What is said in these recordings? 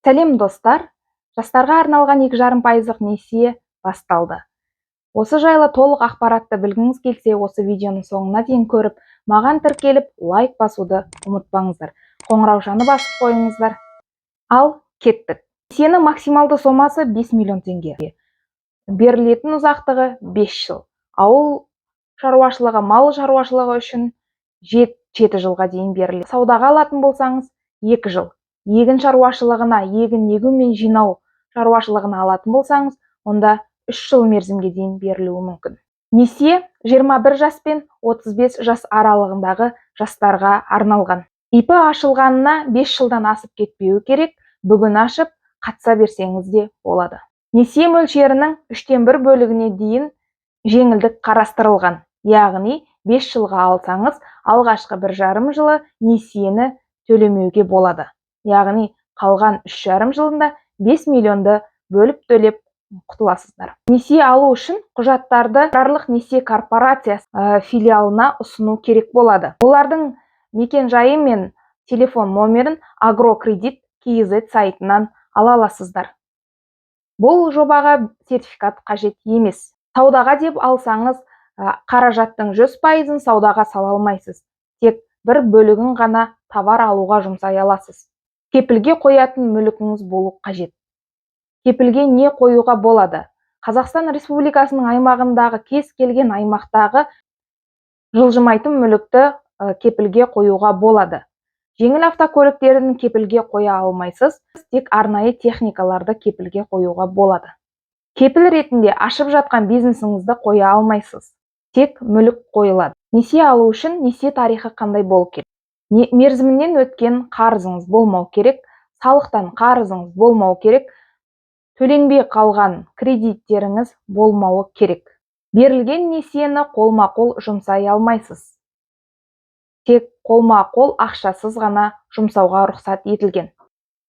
Сәлем, достар! Жастарға арналған 2,5 пайыздық несие басталды. Осы жайлы толық ақпаратты білгіңіз келсе, осы видеоның соңына дейін көріп, маған тіркеліп, лайк басуды ұмытпаңыздар, қоңыраушаны басып қойыңыздар. Ал кеттік! Несиенің максималды сомасы 5 миллион теңге, берілетін ұзақтығы 5 жыл. Ауыл шаруашылығы, мал шаруашылығы үшін 7 жылға дейін беріледі. Саудаға алатын болсаңыз, 2 жыл. Егін шаруашылығына, егін егу мен жинау шаруашылығына алатын болсаңыз, онда 3 жыл мерзімге дейін берілуі мүмкін. Несие 21 жас пен 35 жас аралығындағы жастарға арналған. ИП ашылғанына 5 жылдан асып кетпеуі керек. Бүгін ашып, қатыса берсеңіз де болады. Несие мөлшерінің үштен бір бөлігіне дейін жеңілдік қарастырылған, яғни 5 жылға алсаңыз, алғашқы 1,5 жылы несиені төлемеуге болады, яғни қалған 3,5 жылында 5 миллионды бөліп төлеп құтыласыздар. Несие алу үшін құжаттарды Аграрлық несие корпорациясы филиалына ұсыну керек болады. Олардың мекен жайы мен телефон номерін агрокредит kz сайтынан ала аласыздар. Бұл жобаға сертификат қажет емес. Саудаға деп алсаңыз, қаражаттың 100 пайызын саудаға сала алмайсыз, тек бір бөлігін ғана товар алуға жұмсай аласыз. Кепілге қоятын мүлкіңіз болу қажет. Кепілге не қоюға болады? Қазақстан Республикасының аймағындағы кез келген аймақтағы жылжымайтын мүлікті кепілге қоюға болады. Жеңіл автокөліктерін кепілге қоя алмайсыз, тек арнайы техникаларды кепілге қоюға болады. Кепіл ретінде ашып жатқан бизнесіңізді қоя алмайсыз, тек мүлік қойылады. Несие алу үшін несие тарихы қандай болу керек? Мерзімінен өткен қарызыңыз болмау керек, салықтан қарызыңыз болмау керек, төленбей қалған кредиттеріңіз болмауы керек. Берілген несиені қолма-қол жұмсай алмайсыз, тек қолма-қол ақшасыз ғана жұмсауға рұқсат етілген.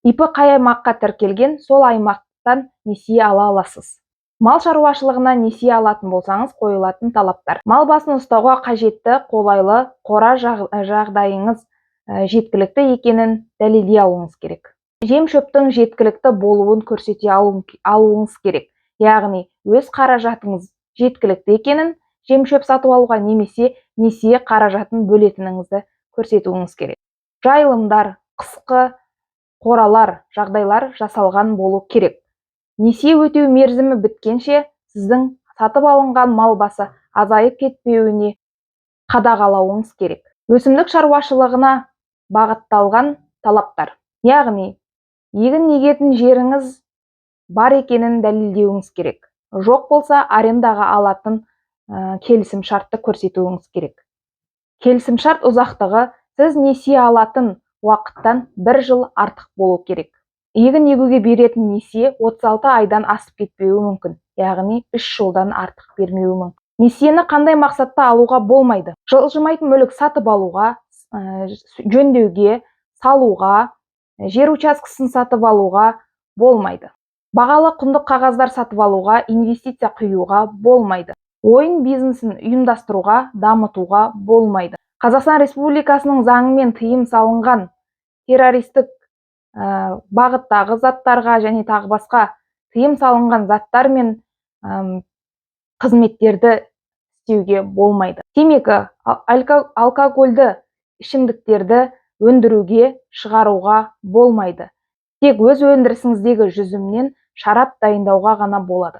ИП қай аймаққа тіркелген, сол аймақтан несие ала аласыз. Мал шаруашылығына несие алатын болсаңыз, қойылатын талаптар: мал басын ұстауға қажетті қолайлы қора жағдайыңыз жеткілікті екенін дәлелдей алуыңыз керек. Жем шөптің жеткілікті болуын көрсете алуыңыз керек, яғни өз қаражатыңыз жеткілікті екенін жем шөп сатып алуға немесе несие қаражатын бөлетініңізді көрсетуіңіз керек. Жайылымдар, қысқы қоралар, жағдайлар жасалған болу керек. Несие өтеу мерзімі біткенше сіздің сатып алынған мал басы азайып кетпеуіне қадағалауыңыз керек. Өсімдік шаруашылығына бағытталған талаптар, яғни егін егетін жеріңіз бар екенін дәлелдеуіңіз керек. Жоқ болса, арендаға алатын келісім шартты көрсетуіңіз керек. Келісім шарт ұзақтығы сіз несие алатын уақыттан бір жыл артық болу керек. Егін егуге беретін несие 36 айдан асып кетпеуі мүмкін, яғни 3 жылдан артық бермеуі мүмкін. Несиені қандай мақсатта алуға болмайды? Жылжымайтын мүлік сатып алуға, жөндеуге, салуға, жер учаскесін сатып алуға болмайды. Бағалы құнды қағаздар сатып алуға, инвестиция құюға болмайды. Ойын бизнесін ұйымдастыруға, дамытуға болмайды. Қазақстан Республикасының заңымен тыйым салынған террористік бағыттағы заттарға және тағы басқа тыйым салынған заттар мен қызметтерді істеуге болмайды. Темекі, алкогольді ішімдіктерді өндіруге, шығаруға болмайды. Тек өз өндірісіңіздегі жүзімнен шарап дайындауға ғана болады.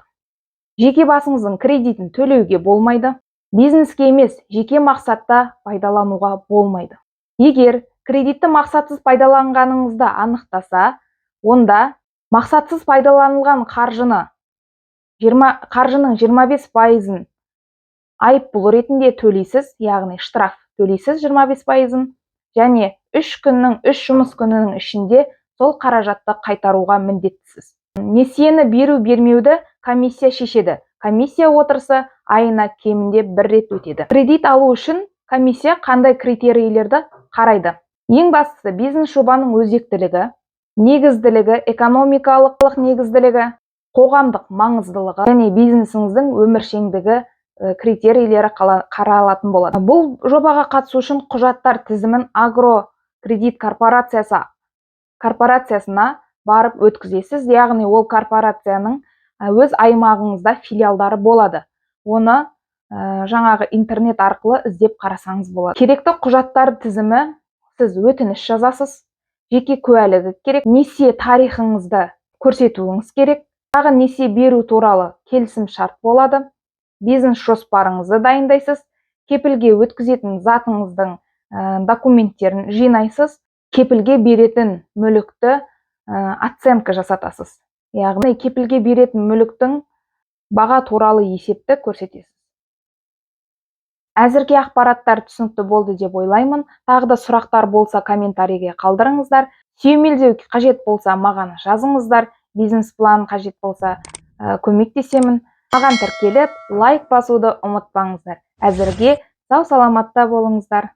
Жеке басыңыздың кредитін төлеуге болмайды. Бизнеске емес, жеке мақсатта пайдалануға болмайды. Егер кредитті мақсатсыз пайдаланғаныңызды анықтаса, онда мақсатсыз пайдаланылған қаржының 25 пайызын айыппұл ретінде төлейсіз, яғни штраф төлейсіз 25 пайызын, және 3 жұмыс күнінің ішінде сол қаражатты қайтаруға міндеттісіз. Несиені беру бермеуді комиссия шешеді. Комиссия отырысы айына кемінде бір рет өтеді. Кредит алу үшін комиссия қандай критерийлерді қарайды? Ең бастысы, бизнес жобаның өзектілігі, негізділігі, экономикалық негізділігі, қоғамдық маңыздылығы және бизнесіңіздің өміршеңдігі критерийлері қаралатын болады. Бұл жобаға қатысу үшін құжаттар тізімін Агрокредит корпорациясына Барып өткізесіз, яғни ол корпорацияның өз аймағыңызда филиалдары болады. Оны жаңағы интернет арқылы іздеп қарасаңыз болады. Керекті құжаттар тізімі: сіз өтініш жазасыз, жеке куәлігі керек, несие тарихыңызды көрсетуіңіз керек, тағы несие беру туралы келісім шарт болады, бизнес жоспарыңызды дайындайсыз, кепілге өткізетін затыңыздың документтерін жинайсыз, кепілге беретін мүлікті оценка жасатасыз, яғни кепілге беретін мүліктің баға туралы есепті көрсетесіз. Әзірге ақпараттар түсінікті болды деп ойлаймын. Тағы да сұрақтар болса, комментарийге қалдырыңыздар. Сүйемелдеу қажет болса, маған жазыңыздар. Бизнес план қажет болса, көмектесемін. Маған тіркеліп, лайк басуды ұмытпаңыздар. Әзірге сау саламатта болыңыздар.